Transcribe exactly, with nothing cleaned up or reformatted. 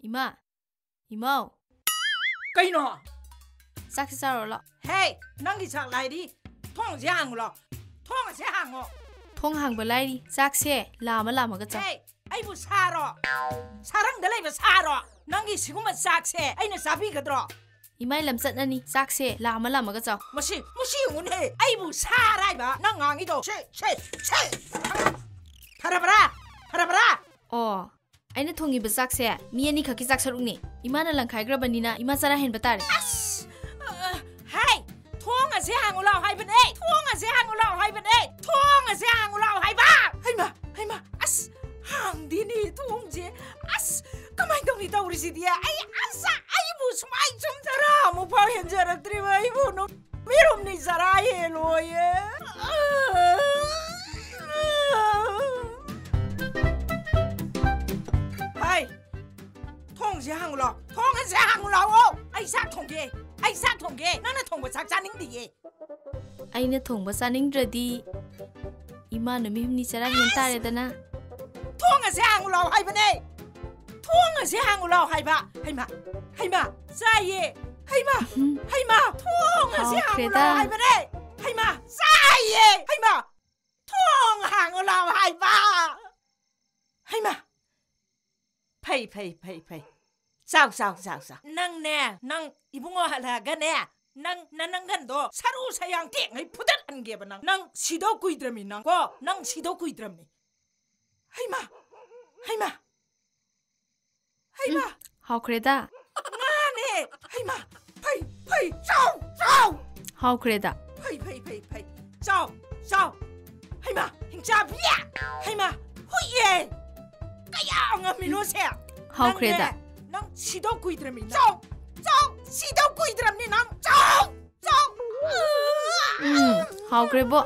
ꯏꯃꯥ, ꯏꯃꯥꯎ꯫ ꯀꯩꯅꯣ? ꯆꯥꯛꯁꯦ ꯆꯥꯔꯣ ꯂꯥꯎ꯫ ꯍꯦ, ꯅꯪꯒꯤ ꯆꯥꯛ ꯂꯥꯏꯔꯤ꯫ ꯊꯣꯡꯁꯦ ꯍꯥꯡꯉꯨ ꯂꯥꯎ꯫ ꯊꯣꯡꯁꯦ ꯍꯥꯡꯉꯣ꯫ ꯊꯣꯡ ꯍꯥꯡꯕ ꯂꯥꯏꯔꯤ꯫ ꯆꯥꯛꯁꯦ ꯂꯥꯝꯃ ꯂꯥꯝꯃꯒ ꯆꯥꯎ꯫ ꯍꯦ, ꯑꯩꯕꯨ ꯁꯥꯔꯣ? ꯁꯥꯔꯪꯗ ꯂꯩꯕ ꯁꯥꯔꯣ? ꯅꯪꯒꯤ ꯁꯤꯒꯨꯝꯕ ꯆꯥꯛꯁꯦ ꯑꯩꯅ ꯆꯥꯕꯤꯒꯗ꯭ꯔꯣ? ꯏꯃꯥꯏ ꯂꯝꯆꯠꯅꯅꯤ꯫ ꯆꯥꯛꯁꯦ ꯂꯥꯝꯃ ꯂꯥꯝꯃꯒ ꯆꯥꯎ꯫ ꯃꯁꯤ, ꯃꯁꯤ ꯌꯦꯡꯉꯨꯅꯦ꯫ ꯑꯩꯕꯨ ꯁꯥꯔ ꯍꯥꯏꯕ ꯅꯪ ꯉꯥꯡꯉꯤꯗꯣ꯫ ꯁꯦ, ꯁꯦ, ꯁꯦ꯫ ꯐꯔꯕ꯭ꯔꯥ? ꯐꯔꯕ꯭ꯔꯥ? ꯑꯣ, ꯑꯩꯅ ꯊꯣꯡꯉꯤꯕ ꯆꯥꯛꯁꯦ ꯃꯤ ꯑꯅꯤꯈꯛꯀꯤ ꯆꯥꯛ ꯁꯔꯨꯛꯅꯤ꯫ ꯏꯃꯥꯅ ꯂꯪꯈꯥꯏꯈ꯭ꯔꯕꯅꯤꯅ ꯏꯃꯥ ꯆꯔꯥ ꯍꯦꯟꯕ ꯇꯥꯔꯦ꯫ ꯑꯁ! ꯑ, ꯍꯦ! ꯊꯣꯡ ꯑꯁꯦ ꯍꯥꯡꯉꯨ ꯂꯥꯎ ꯍꯥꯏꯕꯅꯦ! ꯊꯣꯡ ꯑꯁꯦ ꯍꯥꯡꯉꯨ ꯂꯥꯎ ꯍꯥꯏꯕꯅꯦ! ꯊꯣꯡ ꯑꯁꯦ ꯍꯥꯡꯉꯨ ꯂꯥꯎ ꯍꯥꯏꯕ! ꯍꯩꯃꯥ! ꯍꯩꯃꯥ! ꯑꯁ! ꯍꯥꯡꯗꯦꯅꯦ ꯊꯣꯡꯁꯦ! ꯑꯁ! ꯀꯃꯥꯏꯅ ꯇꯧꯅꯤ ꯇꯧꯔꯤꯁꯤꯗꯤ? ꯑꯩ ꯑꯁ! ꯑꯩꯕꯨ ꯁꯨꯃꯥꯏ ꯁꯨꯝ ꯆꯔꯥ ꯑꯃꯨꯛ ꯐꯥꯎ ꯍꯦꯟꯖꯔꯛꯇ꯭ꯔꯤꯕ ꯑꯩꯕꯨ ꯅꯨ-, ꯃꯤꯔꯨꯝꯅꯤ ꯆꯔꯥ ꯍꯦꯜꯂꯣꯌꯦ꯫ ꯍꯥꯏ, ꯊꯣꯡꯁꯦ ꯍꯥꯡꯉꯨ ꯂꯥꯎ, ꯊꯣꯡ ꯑꯁꯦ ꯍꯥꯡꯉꯨ ꯂꯥꯎꯑꯣ꯫ ꯑꯩ ꯆꯥꯛ ꯊꯣꯡꯒꯦ, ꯑꯩ ꯆꯥꯛ ꯊꯣꯡꯒꯦ꯫ ꯅꯪꯅ ꯊꯣꯡꯕ ꯆꯥꯛ ꯆꯥꯅꯤꯡꯗꯤꯌꯦ꯫ ꯑꯩꯅ ꯊꯣꯡꯕ ꯆꯥꯅꯤꯡꯗ꯭ꯔꯗꯤ ꯏꯃꯥ ꯅꯨꯃꯤꯠ ꯍꯨꯝꯅꯤ ꯆꯔꯥ ꯍꯦꯟ ꯇꯥꯔꯦꯗꯅ꯫ ꯊꯣꯡ ꯑꯁꯦ ꯍꯥꯡꯉꯨ ꯂꯥꯎ ꯍꯥꯏꯕꯅꯦ꯫ ꯊꯣꯡ ꯑꯁꯦ ꯍꯥꯡꯉꯨ ꯂꯥꯎ ꯍꯥꯏꯕ꯫ ꯍꯩꯃꯥ, ꯍꯩꯃꯥ, ꯆꯥꯏꯌꯦ꯫ ꯍꯩꯃꯥ, ꯎꯝ꯫ ꯍꯩꯃꯥ, ꯊꯣꯡ ꯑꯁꯦ ꯍꯥꯡꯉꯨ ꯍꯥꯎꯈ꯭ꯔꯦꯗ꯫ ꯂꯥꯎ ꯍꯥꯏꯕꯅꯦ꯫ ꯍꯩꯃꯥ, ꯆꯥꯏꯌꯦ꯫ ꯍꯩꯃꯥ, ꯊꯣꯡ ꯍꯥꯡꯉꯨ ꯂꯥꯎ ꯍꯥꯏꯕ꯫ ꯍꯩꯃꯥ꯫ ꯐꯩ, ꯐꯩ, ꯐꯩ, ꯐꯩ꯫ ꯆꯥꯎ, ꯆꯥꯎ, ꯆꯥꯎ, ꯆꯥꯎ꯫ ꯅꯪꯅꯦ, ꯅꯪ ꯏꯕꯨꯡꯉꯣ ꯍꯜꯂꯛꯑꯒꯅꯦ, ꯅꯪ ꯅꯅꯪꯒꯟꯗꯣ ꯁꯔꯨ ꯁꯌꯥꯡ ꯇꯦꯛꯉꯩ ꯐꯨꯗꯠꯍꯟꯒꯦꯕ ꯅꯪ꯫ ꯅꯪ ꯁꯤꯗꯧ ꯀꯨꯏꯗ꯭ꯔꯕꯅꯤ ꯅꯪ ꯀꯣ, ꯅꯪ ꯁꯤꯗꯧ ꯀꯨꯏꯗ꯭ꯔꯕꯅꯤ꯫ ꯍꯩꯃꯥ! ꯍꯩꯃꯥ! ꯍꯩꯃꯥ! ꯎꯝ, ꯍꯥꯎꯈ꯭ꯔꯦꯗ꯫ ꯉꯥꯅꯦ! ꯍꯩꯃꯥ! ꯐꯩ! ꯐꯩ! ꯆꯥꯎ! ꯆꯥꯎ! ꯍꯥꯎꯈ꯭ꯔꯦꯗ꯫ ꯐꯩ! ꯐꯩ! ꯐꯩ! ꯐꯩ! ꯆꯥꯎ! ꯆꯥꯎ! ꯍꯩꯃꯥ! ꯍꯤꯡꯆꯥꯕꯤ! ꯍꯩꯃꯥ! ꯍꯨꯏꯌꯦ! ꯀꯌꯥ ꯉꯝꯃꯤꯅꯣ ꯁꯦ? ꯍꯥꯎꯈ꯭ꯔꯦꯗ꯫ ꯅꯪꯅꯦ! ꯅꯪ ꯁꯤꯗꯧ ꯀꯨꯏꯗ꯭ꯔꯕꯅꯤ ꯅꯪ꯫ ꯆꯥꯎ! ꯆꯥꯎ! ꯁꯤꯗꯧ ꯀꯨꯏꯗ꯭ꯔꯕꯅꯤ ꯅꯪ꯫ ꯆꯥꯎ! ꯆꯥꯎ! ꯎꯝ, ꯍꯥꯎꯈ꯭ꯔꯦꯕꯣ꯫